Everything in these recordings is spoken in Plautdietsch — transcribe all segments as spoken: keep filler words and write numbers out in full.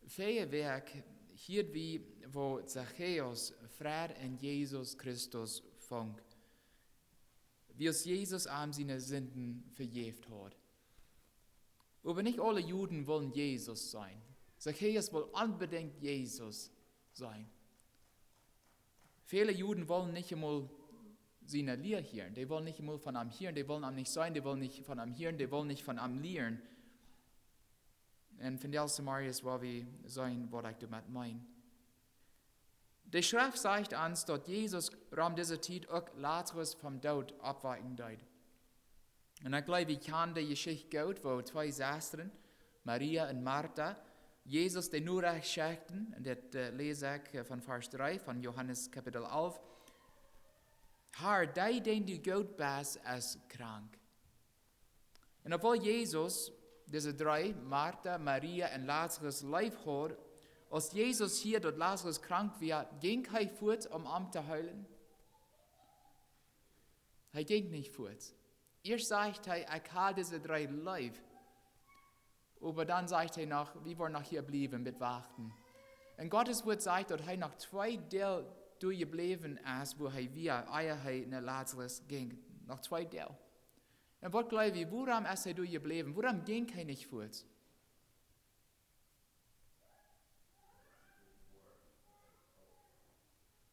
Väaje Wäakj hieed wie, woo Zachäus Fräd en Jesus Christus funk, wiels Jesus am siene Sinden vejäft haud. Oba nich aule Juden wullen Jesus seenen. Zachäus wull onbedinjt Jesus seenen. Väle Juden wullen nich emol siene Lia hieren. Dee wullen nich emol von am hieren. Dee wullen am nich seenen. Dee wullen nich von am hieren. Dee wullen nich von am lieren. Un vondoag zemorjes woa wie seenen, waut ekj doamet meen. De Schreft sajcht ons, daut Jesus rom dise Tiet uk Lazarus vom Doot oppwakjen deed. Un ekj jleew, wie kjanen de Jeschicht goot, woo twee Sestren, Maria un Marta, Jesus de Norecht schekjten, un dit, äh, läs ekj, äh, von Varsch dree von Johanes Kapitel alf: "Herr, dee, dän du goot best, es krank." Un obwohl Jesus dise dree, Marta, Maria un Lazarus, leef haud, aus Jesus hieed, daut Lazarus krank wia, jinkj hee fuaz, om am to heelen? Hee jinkj nich fuaz. Ieescht sajcht hee: "Ekj hab dise dree leef." Oba dan sajcht hee noch: "Wie woaren noch hia bliewen, bie wachten." Un Gottes Wuat sajcht, daut hee noch twee Doag doa jebläwen es, wua hee wia, ea hee no Lazarus jinkj. Noch twee Doag. Un waut jleew jie, wuarom es hee doa jebläwen? Wuarom jinkj hee nich fuaz?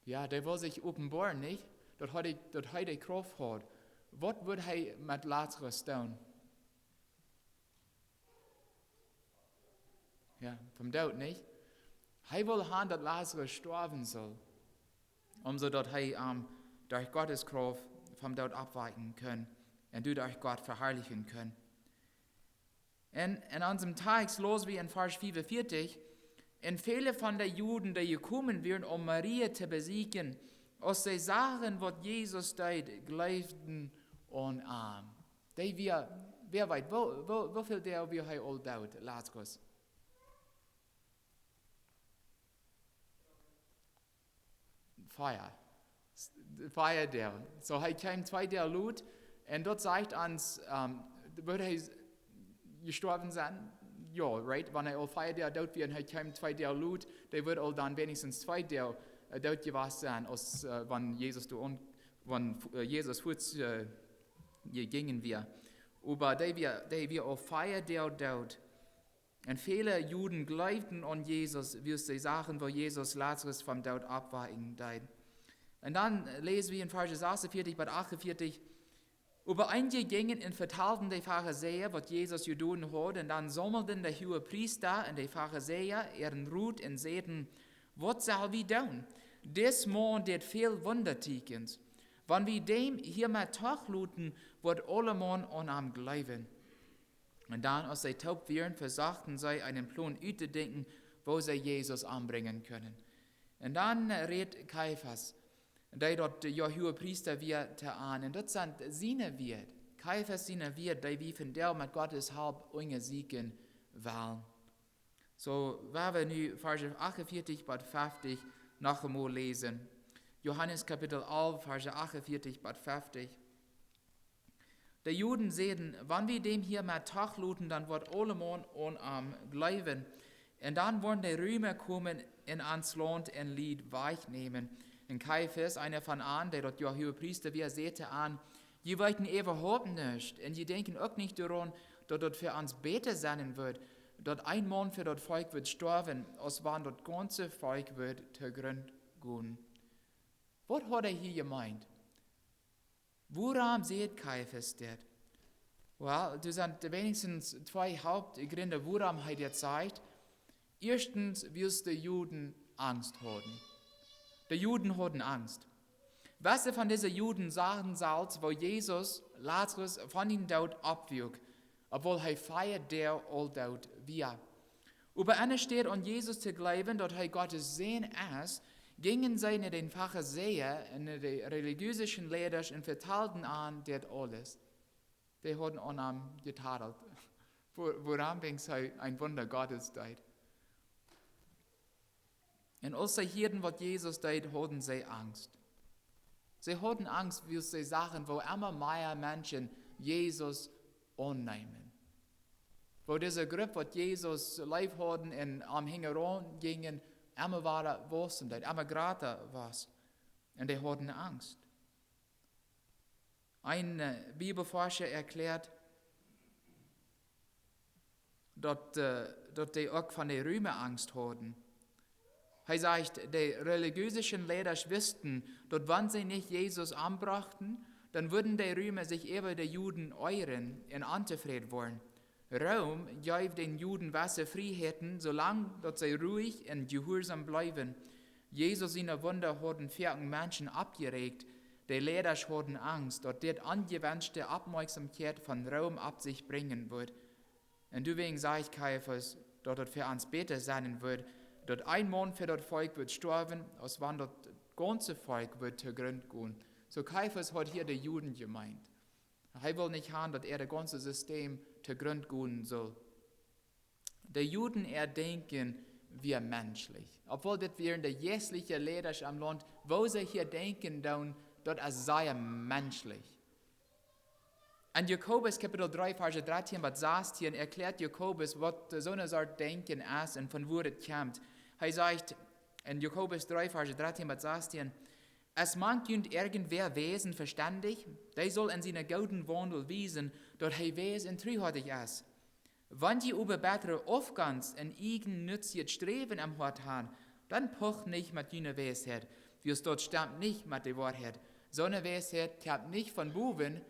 Jo, dee wull sikj openboaren, nich? Daut hee de, daut hee de Krauft haud. Waut wudd hee met Lazarus doonen? Jo, vom Doot, nich? Hee wull han, daut Lazarus stoawen sull, om soo daut hee, ähm, derch Gottes Krauft vom Doot oppwakjen kunn un doaderch Gott veharlichen kunn. Un en onsem Tekjst läs wie en Varsch fiefenvieetich: "Un väle von de Juden, dee jekomen wieren, om Maria to besieekjen, aus see sagen, waut Jesus deed, jleewden aun am." Dee wia, wäa weet, woo, woo, woo väl Doag wia hee aul doot, Lazarus? Vea. S-, vea Doag. Soo, hee kjeem twee Doag lot. Un daut sajcht ons, ähm, wudd hee jestoawen sennen? Jo, right? Wan hee aul vea Doag doot wia un hee kjeem twee Doag lot, dee wudd aul dan weens twee Doag, äh, doot jewast sennen, aus, äh, wan Jesus doa aun, wan, äh, Jesus fuaz, äh, jejinjen wia. Oba dee wia, dee wia aul vea Doag doot. Un väle Juden jleewden aun Jesus, wiels see sagen, woo Jesus Lazarus vom Doot oppwakjen deed. Un dan läs wie en Varsch sasuntveatich bat achtveatich: "Oba eenje jinjen un vetalden de Farisäa, waut Jesus jedonen haud, un dan saumelden de Huagepriesta un de Farisäa äaren Rot un säden: Waut sell wie doonen? Dis Maun deed väl Wundatieekjens. Wan wie däm hia mau toch loten, woat aulemaun aun am jleewen." Un dan, aus see toop wieren, vesochten see eenen Plon uttodenkjen, woo see Jesus ombrinjen kunnen. Un dan, äh, rät Kaiafas, dee doa de Huagepriesta wia, to an. Un daut sent siene Wieed. Kaiafas siene Wieed, dee wie vondoag met Gottes Help unjasieekjen wellen. Soo, woa wie nu Varsch achtveatich bat feftich noch emol läsen. Johanes Kapitel alf, Varsch achtveatich bat feftich. De Juden säden: Wan wie däm hia mau toch loten, dan woat aulemaun aun am jleewen. Un dan woaren de Reema komen un ons Launt un Lied wajchnämen. Un Kaiafas, eena von an, dee doa Huagepriesta wia, säd to an: Jie weeten äwahaupt nuscht, un jie denkjen uk nich doaraun, daut daut fa ons bäta sennen wudd, daut een Maun fa daut Volkj wudd stoawen, aus wan daut gaunze Volkj wudd to Grunt gonen. Waut haud hee hia jemeent? Wuarom sajcht Kaiafas dit? Well, doa sent weens twee Hauptjrind, wuarom hee dit sajcht. Ieeschtens, wiels de Juden Angst hauden. De Juden hauden Angst. Wese von dise Juden sagen selfst, woo Jesus Lazarus von dän Doot oppwakjt, obwohl hee vea Doag aul doot wia. Oba enne Städ aun Jesus to jleewen, daut hee Gottes Sän es, jinjen see no de Farisäa un no de relijeese Leida un vetalden an dit aules. Dee hauden aun am jetadelt. Wua-, wuarom, wiels hee een Wunda Gottes deed. Un aus see hieeden, waut Jesus deed, hauden see Angst. See hauden Angst, wiels see sagen, woo emma mea Menschen Jesus aunneemen. Woo dise Grupp, waut Jesus leef hauden un am hinjaraun jinjen, emma wada wausen deed, emma jrata wort. Un dee hauden Angst. Een, äh, Bibelforscha erkjläat, daut, äh, daut dee uk von de Reema Angst hauden. Hee sajcht, de relijeese Leida wisten, daut wan see nich Jesus ombrochten, dan wudden de Reema sikj äwa de Juden oajren un ontofräd woaren. Rom jeef de Juden wesse Frieheiten, soo lang daut see ruich un jehuarsom bleewen. Jesus siene Wunda hauden väl Menschen oppjeräacht. De Leida hauden Angst, daut dit onjewenschte Oppmoakjsomkjeit von Rom opp sikj brinjen wudd. Un doawäajen sajcht Kaiafas, daut et fa ons bäta sennen wudd, daut een Maun fa daut Volkj wudd stoawen, aus wan daut gaunze Volkj wudd to Grunt gonen. Soo Kaiafas haud hia de Juden jemeent. Hee wull nich haben, daut äa daut gaunze System to Grunt gonen sull. De Juden äa Denkjen wia menschlich. Obwohl dit wieren de jeistliche Leida aum Launt, woo see hia denkjen doonen, daut es sea menschlich. En Jakobus Kapitel dree, Varsch dartieen bat sastieen erkjläat Jakobus, waut soone Sort Denkjen es un von wua et kjemt. Hee sajcht en Jakobus dree, Varsch dartieen bat sastieen: Es mank junt irjentwäa wees un vestendich, dee saul en sienen gooden Waundel wiesen, daut hee wees un truhoatich es. Wan jie oba bätre Aufgonst un ieejennutzjet Sträwen em Hoat haben, dan pocht nich met june Weisheit, wiels daut stemt nich met de Woarheit. Soone Weisheit kjemt nich von bowen,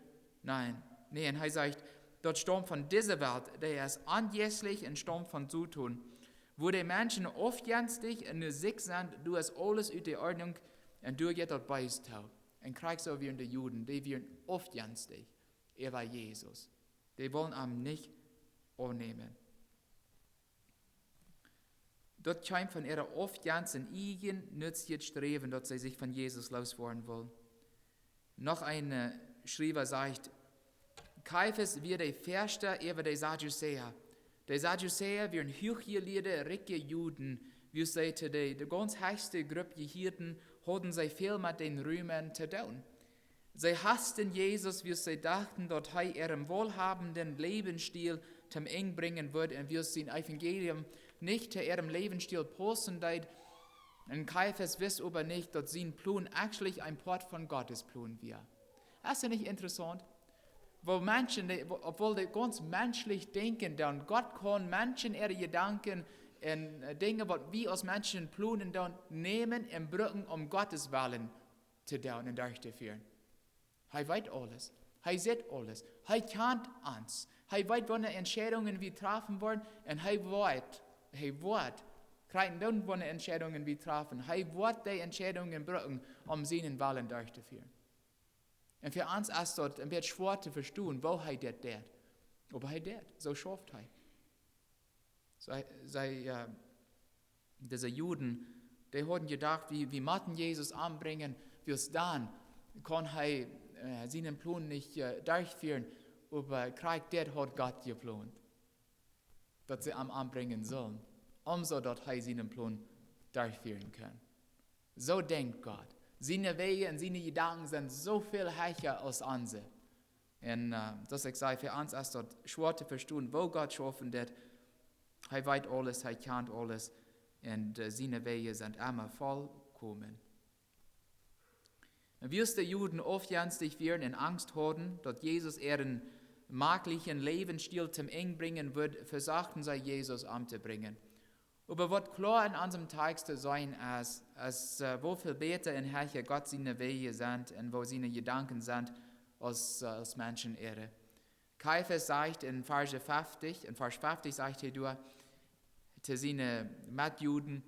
nä, nä, un hee sajcht, daut stemt von dise Welt, dee es onjeistlich un stemt von Soton. Wua de Menschen aufjenstich un no sikj sent, doa es aules ut de Ordnunk un doa jeit daut Beest too. Un krakjt soo wieren de Juden, dee wieren aufjenstich äwa Jesus. Dee wullen am nich aunnämen. Daut kjeem von äa Aufjenst un ieejennutzjet Sträwen, daut see sikj von Jesus loswoaren wullen. Noch een, äh, Schriewa sajcht, Kaiafas wia de Väascha äwa de Sadduceer. De Sadduceer wieren huachjelieede, rikje Juden, wiels see to de, de gaunz hechste Grupp jehieeden, hauden see väl met de Reema to doonen. See haussten Jesus, wiels see dochten, daut hee äaren wohlhabenden Läwensstiel toom Enj brinjen wudd un wiels sien Evangelium nich to äaren Läwensstiel paussen deed. Un Kaiafas wist oba nich, daut sien Plon actually een Poat von Gottes Plon wia. Es daut nich interessaunt? Woo Menschen, dee, woo, obwohl dee gaunz menschlich denkjen, dan Gott kaun Menschen äare Jedanken un, äh, Dinja, waut wie aus Menschen plonen, dan nämen un brucken, om Gottes Wellen to doonen un derchtofieren. Hee weet aules. Hee sitt aules. Hee kjant ons. Hee weet, waut fa Entscheidungen wie träfen woaren. Un hee woat, hee woat, krakjt dan, waut fa Entscheidungen wie träfen. Hee woat dee Entscheidungen brucken, om sienen Wellen derchtofieren. Un fa ons es daut een bät schwoa to vestonen, woo hee dit deed. Oba hee deed. Soo schauft hee. See, see, äh, dise Juden, dee hauden jedocht, wie, wie motten Jesus ombrinjen, wiels dan kaun hee, äh, sienen Plon nich, äh, derchfieren, oba krakjt dit haud Gott jeplont, daut see am ombrinjen sullen, om soo daut hee sienen Plon derchfieren kunn. Soo denkjt Gott. Siene Wäaj un siene Jedanken sent soo väl hecha aus onse. Un, äh, daut ekj saj, fa ons es daut schwoa to vestonen, woo Gott schaufen deed. Hee weet aules, hee kjant aules. Un, äh, siene Wäaj sent emma vollkomen. Un wiels de Juden aufjenstich wieren un Angst hauden, daut Jesus äaren maklichen Läwensstiel toom Enj brinjen wudd, vesochten see Jesus omtobrinjen. Oba waut kloa en onsem Tekst to seenen es, es, äh, woo väl bäta un hecha Gott siene Wäaj sent un woo siene Jedanken sent aus, äh, aus Menschen äare. Kaiafas sajcht en Varsch fefftich, en Varsch fefftich sajcht hee doa to siene Metjuden: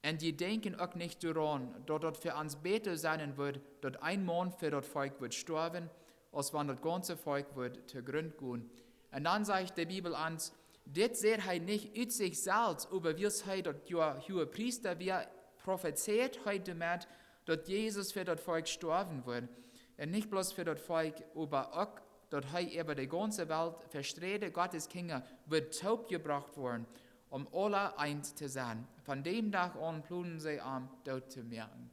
Un jie denkjen uk nich doaraun, daut daut fa ons bäta sennen wudd, daut een Maun fa daut Volkj wudd stoawen, aus wan daut gaunze Volkj wudd to Grunt gonen. Un dan sajcht de Bibel ons: Dit säd hee nich ut sikj selfst, oba wiels hee daut Joa-, Hoapriesta wia, profezeit hee doamet, daut Jesus fa daut Volkj stoawen wudd. Un nich bloos fa daut Volkj, oba uk, daut hee äwa de gaunze Welt fa de Gotteskjinja wudd toopjebrocht woaren, om aula eent to sennen. Von däm Dach aun plonden see am doot to moaken.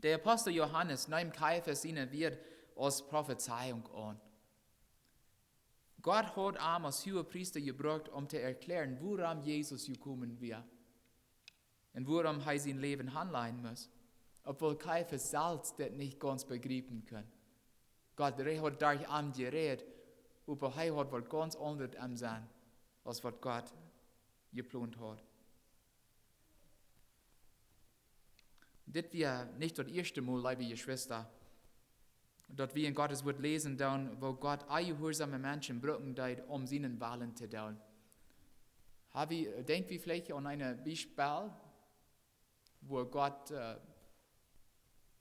De Apostel Johanes neem Kaiafas siene Wieed aus Profezeiunk aun. Gott haud am aus Huagepriesta jebrukt, om to erkjlären, wuarom Jesus jekomen wia un wuarom hee sien Läwen hanlajen must, obwohl Kaiafas selfst daut nich gaunz bejriepen kunn. Gott, hee haud derch am jerät, oba hee haud waut gaunz aundret em Senn, aus waut Gott jeplont haud. Dit wia nich daut ieeschte Mol, leewe Jeschwista, daut wie en Gottes Wort läsen doonen, woo Gott onjehuarsome Menschen brucken deed, om sienen Wellen to doonen. Hab wie, denkj wie veleicht aun een Biespel, woo Gott, äh,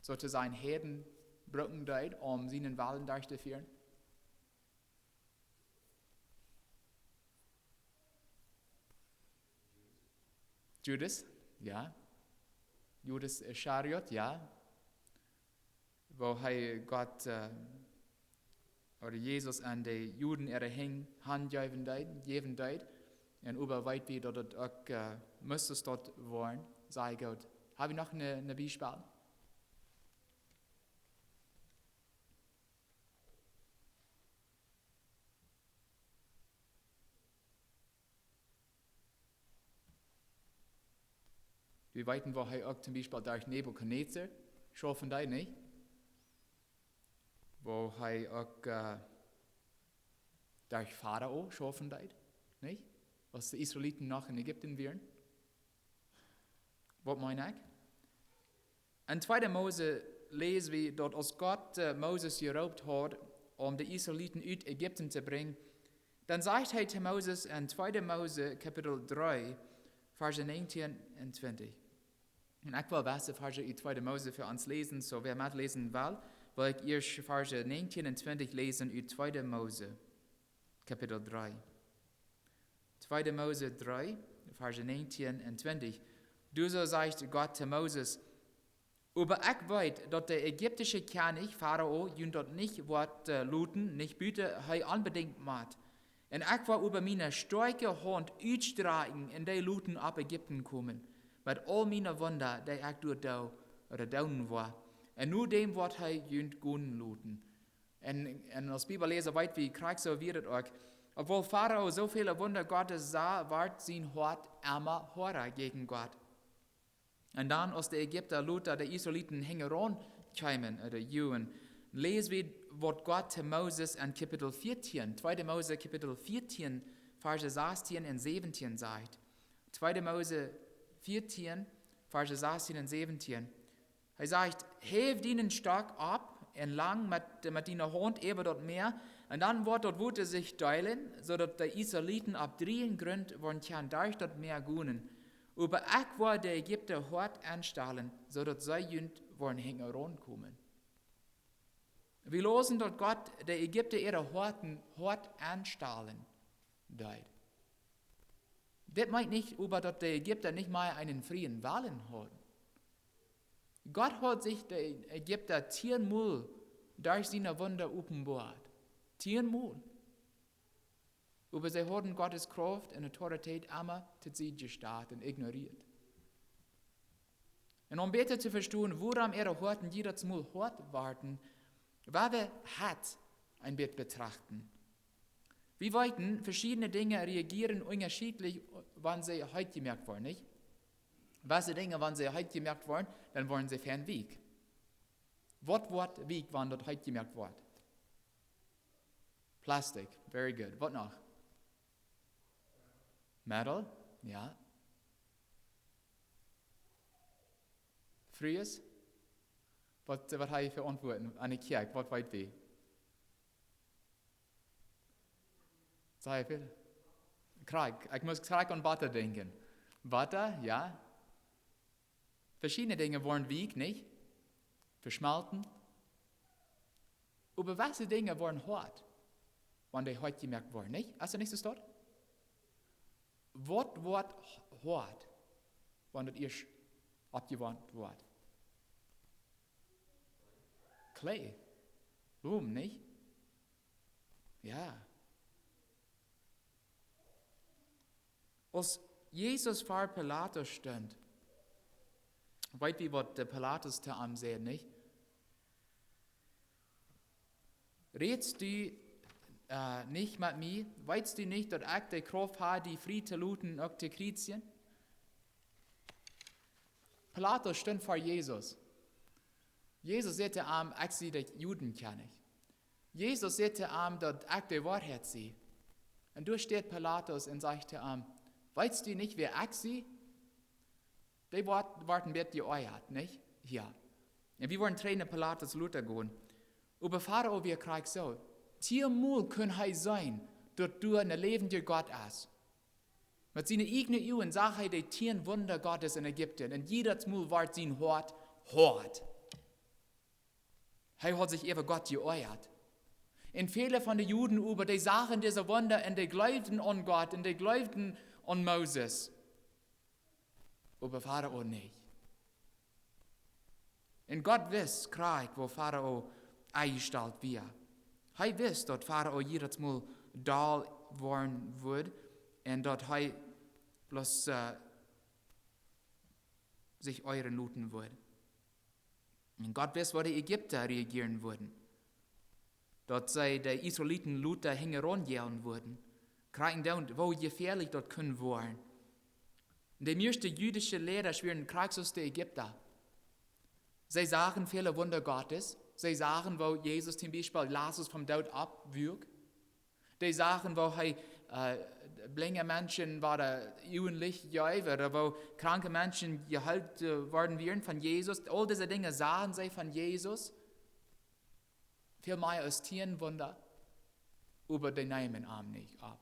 sozusagen Heiden brucken deed, om sienen Wellen derchtofieren? Judas, jo. Judas Ischariot, jo. Woo hee Gott, äh, ooda Jesus aun de Juden äare Henj hanjäwen deed, jäwen deed. Un äwa weet wie daut et uk, äh, must daut woaren, saj ekj. Hab wie noch een, een Biespel? Wie weeten, woo hee uk toom Biespel derch Nebukadnezar schaufen deed, nich? Woo hee uk, äh, derch Farao schaufen deed, nich? Aus de Israeliten noch en Ägipten wieren. Waut meen ekj? En tweede Mose läs wie daut aus Gott, äh, Moses jeroopt haud, om de Israeliten ut Ägipten to brinjen, dan sajcht hee to Moses en tweede Mose Kapitel dree, Varsch näajentieen un twintich. Un ekj well dise Varsch ut tweede Mose fa ons läsen, soo wäa metläsen well, well ekj ieescht Varsch näajentieen un twintich läsen ut tweede Mose, Kapitel dree. Tweede Mose dree, Varsch näajentieen un twintich. Doa soo sajcht Gott to Moses: Oba ekj weet, daut de ägiptische Kjennich Farao junt daut nich woat, äh, loten, nich buta hee onbedinjt mott. Un ekj woa äwa miene stoakje Haunt utstrakjen un dee loten opp Ägipten komen, met aul miene Wunda, dee ekj doa doo, ooda doonen woa. Un no däm woat hee junt gonen loten. Un, un aus Bibelläsa weet wie krakjt soo wia et uk. Obwohl Farao soo väle Wunda Gottes sach, wort sien Hoat emma hoada jäajen Gott. Un dan, aus de Ägipta lota de Israeliten hinjaraun kjeemen, äh, de Juden, läs wie, waut Gott to Moses en Kapitel vieetieen, tweede Mose Kapitel vieetieen, Varsch sastieen un säwentieen sajcht. Tweede Mose vieetieen, Varsch sastieen un säwentieen. Hee sajcht: Häw dienen Stock opp un lang met, met diene Haunt äwa daut Mäa, un dan woat daut Wota sikj deelen, soo daut de Israeliten opp drieejen Grunt woaren kjennen derch daut Mäa gonen. Oba ekj woa de Ägipta hoat aunstalen, soo daut see junt woaren hinjaraun komen. Wie läsen, daut Gott de Ägipta äare Hoaten hoat aunstalen deed. Dit meent nich oba, daut de Ägipta nich mea eenen frieen Wellen hauden. Gott haud sikj de Ägipta tieen Mol derch siene Wunda openboat. Tieen Mol. Oba see hauden Gottes Krauft un Autoritäet emma to Sied jestalt un ignorieet. Un om bäta to vestonen, wuarom äare Hoaten jiedet Mol hoat worden, woa wie Hoat een bät betrachten. Wie weeten, veschiedne Dinja reagieren unjascheedlich, wan see heet jemoakt woaren, nich? Wesse Dinja, wan see heet jemoakt woaren, dan woaren see fein weak. Waut woat weak, wan daut heet jemoakt woat? Plastik, very good. Waut noch? Metal, jo. Frues? Waut, waut hab jie fa Auntwuaten aun de Kjoakj? Waut weet wie? Saj ekj väl? Krakjt, ekj must krakjt aun Botta denkjen. Botta, jo. Veschiedne Dinja woaren weak, nich? Veschmolten. Oba wesse Dinja woaren hoat, wan dee heet jemoakt woaren, nich? Es daut nich soo? Waut woat hoat, wan daut ieescht oppjewoamt woat? Kjlee. Loom, nich? Jo. Aus Jesus ver Pilatus stunt, weet wie, waut de Pilatus to am säd, nich? Rätst du Äh, nich met mie? Weetst du nich, daut ekj de Krauft ha, die frie to loten, uk to kjriezjen? Pilatus stunt ver Jesus. Jesus säd to am: "Ekj sie de Judenkjennich." Jesus säd to am, daut ekj de Woarheit sie. Un doa steit Pilatus un sajcht to am: "Weetst du nich, wäa ekj sie?" Dee woat, woat een bät jeoajat, nich? Jo. Un wie woaren trigj no Pilatus lota gonen. Oba Farao wia krakjt soo. Tieenmol kunn hee seenen, daut doa een läwendja Gott es. Met siene ieejne Uagen sach hee de tieen Wunda Gottes en Ägipten. Un jiedet Mol wort sien Hoat hoat. Hee haud sikj äwa Gott jeoajat. Un väle von de Juden oba, dee sagen dise Wunda un dee jleewden aun Gott un dee jleewden aun Moses. Oba Farao nich. Un Gott wist krakjt, woo Farao enjestalt wia. Hee wist, daut Farao jiedet Mol doll woaren wudd un daut hee bloos, äh, sikj oajren loten wudd. Un Gott wist, woo de Ägipta reagieren wudden. Daut see de Israeliten lota hinjaraun joagen wudden. Krakjt endoont, woo jefäalich daut kunn woaren. De mieeschte jüdische Leida wieren krakjt soo aus de Ägipta. See sagen väle Wunda Gottes. See sagen, woo Jesus toom Biespel Lazarus vom Doot oppwakjt. Dee sagen, woo hee, äh, blinje Menschen wieren Uagenlicht jeef, ooda woo kranke Menschen jeheelt, äh, worden wieren von Jesus. Aul dise Dinja sagen see von Jesus. Väl mea aus tieen Wunda. Oba dee neemen am nich opp.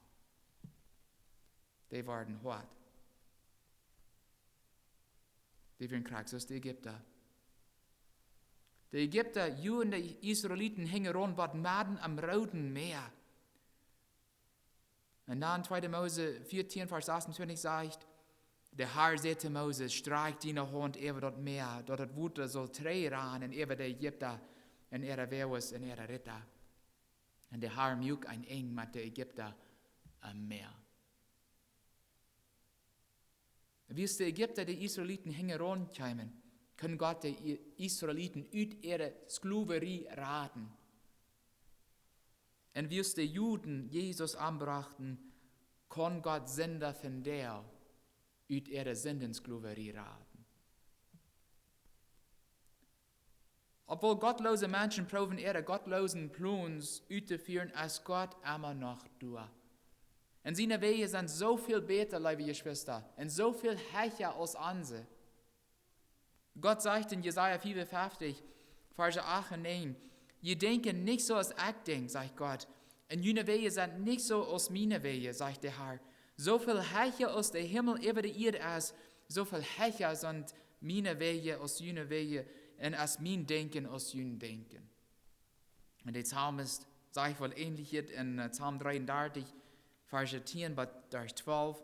Dee worden hoat. Dee wieren krakjt soo aus de Ägipta. De Ägipta joagen de Israeliten hinjaraun bat medden aum Rooden Mäa. Un dan tweede Mose vieetieen, Varsch achtuntwintich sajcht: "De Herr säd to Moses: Strakj diene Haunt äwa daut Mäa, daut daut Wota saul trigjranen äwa de Ägipta un äare Wäajes un äare Rieda." Un de Herr muak een Enj met de Ägipta aum Mäa. Wiels de Ägipta de Israeliten hinjaraun kjeemen, kunn Gott de I-, Israeliten ut äare Sklowerie raden. Un wiels de Juden Jesus ombrochten, kunn Gott Sinda vondoag ut äare Sindensklowerie raden. Obwohl gottloose Menschen proowen äare gottloosen Plons uttofieren, es Gott emma noch doa. Un siene Wäaj sent soo väl bäta, leewe Jeschwista, un soo väl hecha aus onse. Gott sajcht en Jesaja fiewunfeftich, Varsch acht un näajen: "Jie denkjen nich soo aus ekj denkj", sajcht Gott, "un june Wäaj sent nich soo aus miene Wäaj", sajcht de Herr. "Soo väl hecha aus de Himmel äwa de Ieed es, soo väl hecha sent miene Wäaj aus june Wäaj, un es mien Denkjen aus jun Denkjen." Un de Psalmist sajcht waut Änjlichet en, äh, Psalm dreeundartich, Varsch tieen bat twalf: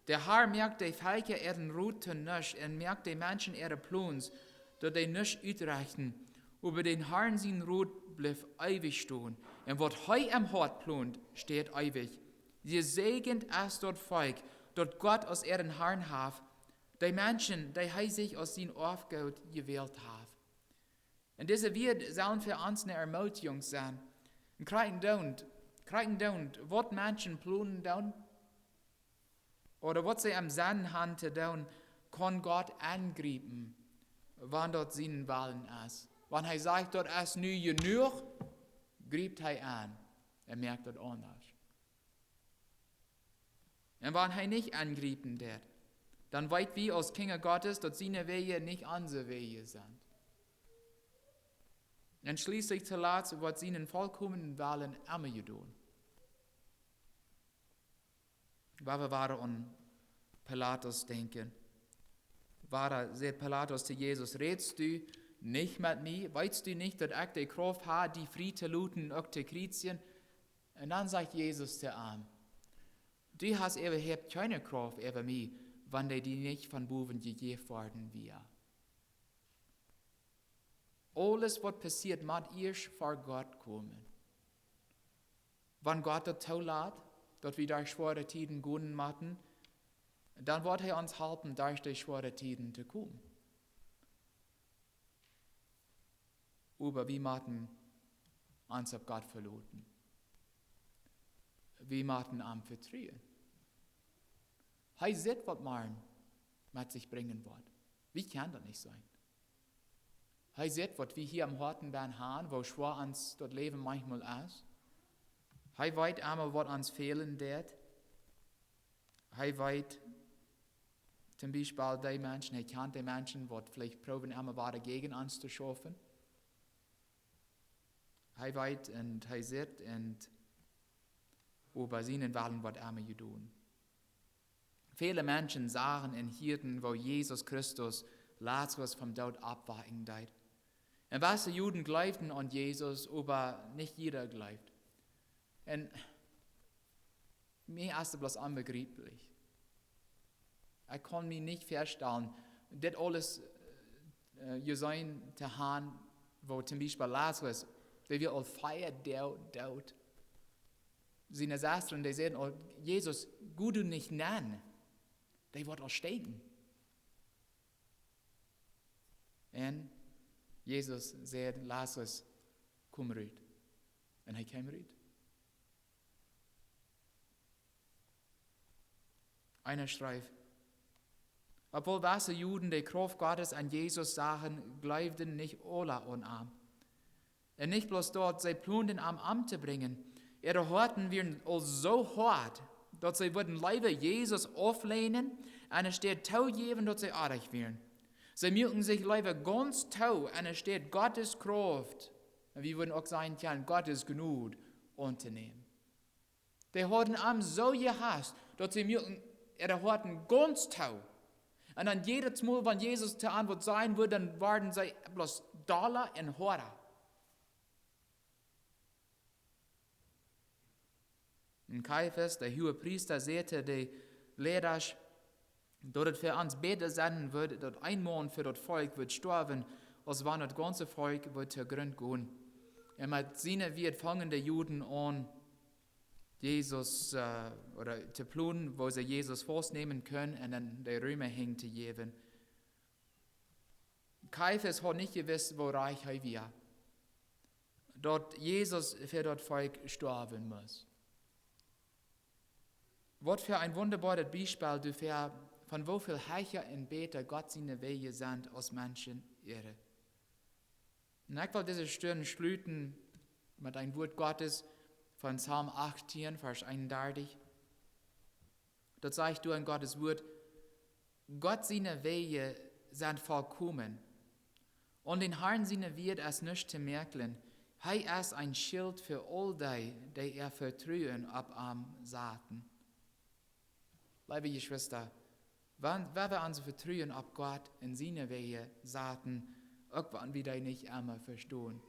"De Herr moakt de Velkja äaren Rot to nuscht un moakt de Menschen äare Plons, daut dee nuscht utrechten. Oba dän Herrn sien Rot blift eewich stonen, un waut hee em Hoat plont, steit eewich. Jesäajent es daut Volkj, daut Gott aus äaren Herrn haft, de Menschen, dee hee sikj aus sien Oafgoot jewält haft." Un dise Wieed sellen fa ons eene Ermutigung sennen. Un krakjt endoont, krakjt endoont, waut Menschen plonen doonen, ooda waut see em Senn han to doonen, kaun Gott enjriepen, wan daut sien Wellen es. Wan hee sajcht, daut es nu jenuach, jriept hee en. Hee moakt daut aundasch. Un wan hee nich enjriepen deit, dan weet wie aus Kjinja Gottes, daut siene Wäaj nich onse Wäaj sent. Un schlieslich toolatst woat sienen volkomenen Wellen emma jedonen. Wan wie wada aun Pilatus denkjen. Wada säd Pilatus to Jesus: "Rätst du nich met mie? Weetst du nich, daut ekj de Krauft ha, die frie to loten, uk to kjriezjen?" Un dan sajcht Jesus to am: "Du hast äwahaupt kjeene Krauft äwa mie, wan dee die nich von bowen jejäft worden wia." Aules waut passieet, mott ieescht ver Gott komen. Wan Gott daut toolat, daut wie derch schwoare Tieden gonen motten, dan woat hee ons halpen, derch de schwoare Tieden to komen. Oba wie motten ons opp Gott veloten. Wie motten am vetruen. Hee sitt, waut morjen met sikj brinjen woat. Wie kjennen daut nich seenen. Hee sitt, waut wie hia aum Hoaten bennen han, woo schwoa ons daut Läwen manchmol es. Hee weet emma, waut ons fälen deit. Hee weet toom Biespel dee Menschen, hee kjant dee Menschen, waut veleicht proowen emma wada jäajen ons to schaufen. Hee weet un hee sitt un oba sienen Wellen woat emma jedonen. Väle Menschen sagen un hieeden, woo Jesus Christus Lazarus vom Doot oppwakjen deed. Un waut de Juden jleewden aun Jesus, oba nich jieda jleewd. Un mie es daut bloos onbegrieplich. Ekj kaun mie nich väastalen, dit aules, äh, jeseenen to han, woo toom Biespel Lazarus, dee wia aul vea Doag doot. Siene Sestren, dee säden aul: "Jesus, go du nich nenn, dee woat aul stinken." Un Jesus säd: "Lazarus, komm rut." Un hee kjeem rut. Eena schreef: "Obwohl waut de Juden de Krauft Gottes aun Jesus sagen, jleewden nich aule aun am. Un nich bloos daut, see planden am omtobrinjen. Äare Hoaten wieren aul soo hoat, daut see wudden leewa Jesus aufleenen, enne Städ toojäwen, daut see oajch wieren. See muaken sikj leewa gaunz too, enne Städ Gottes Krauft, un wie wudden uk sajen kjennen, Gottes Jnod auntonämen." Dee hauden am soo jehast, daut see muaken äare Hoaten gaunz too. Un dan jiedet Mol, wan Jesus to an waut sajen wudd, dan worden see bloos dolla un hoada. Un Kaiafas, de Huagepriesta, säd to de Leidasch, daut et fa ons bäta sennen wudd, daut een Maun fa daut Volkj wudd stoawen, aus wan daut gaunze Volkj wudd to Grunt gonen. Un met siene Wieed fungen de Juden aun, Jesus, äh, ooda to plonen, woo see Jesus faustnämen kunnen un dan de Reema hinjtojäwen. Kaiafas haud nich jewist, woo rajcht hee wia, daut Jesus fa daut Volkj stoawen must. Waut fa een wundaboaret Biespel doafäa, von woo väl hecha un bäta Gott siene Wäaj sent aus Menschen äare. Un ekj well dise Stund schluten met een Wuat Gottes von Psalm achtieen, Varsch eenundartich. Daut sajcht doa en Gottes Wuat: "Gott siene Wäaj sent volkomen. Aun dän Harn siene Wieed es nuscht to mäaklen. Hee es een Schilt fa aul dee, dee äa Vetruen opp am saten." Leewe Jeschwista, wan, wan wie onse Vetruen opp Gott un siene Wäaj saten, uk wan wie dee nich emma vestonen.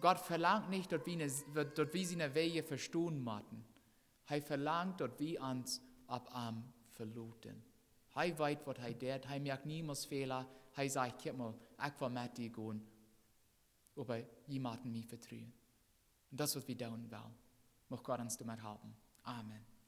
Gott velangt nich, daut wie ne, daut wie siene Wäaj vestonen motten. Hee velangt, daut wie ons opp am veloten. Hee weet, waut hee deit. Hee moakt niemols Fäla. Hee sajcht: "Kjikj mol, ekj well met die gonen. Oba jie motten mie vetruen." Un daut es, waut wie doonen wellen. Mucht Gott ons doamet halpen. Amen.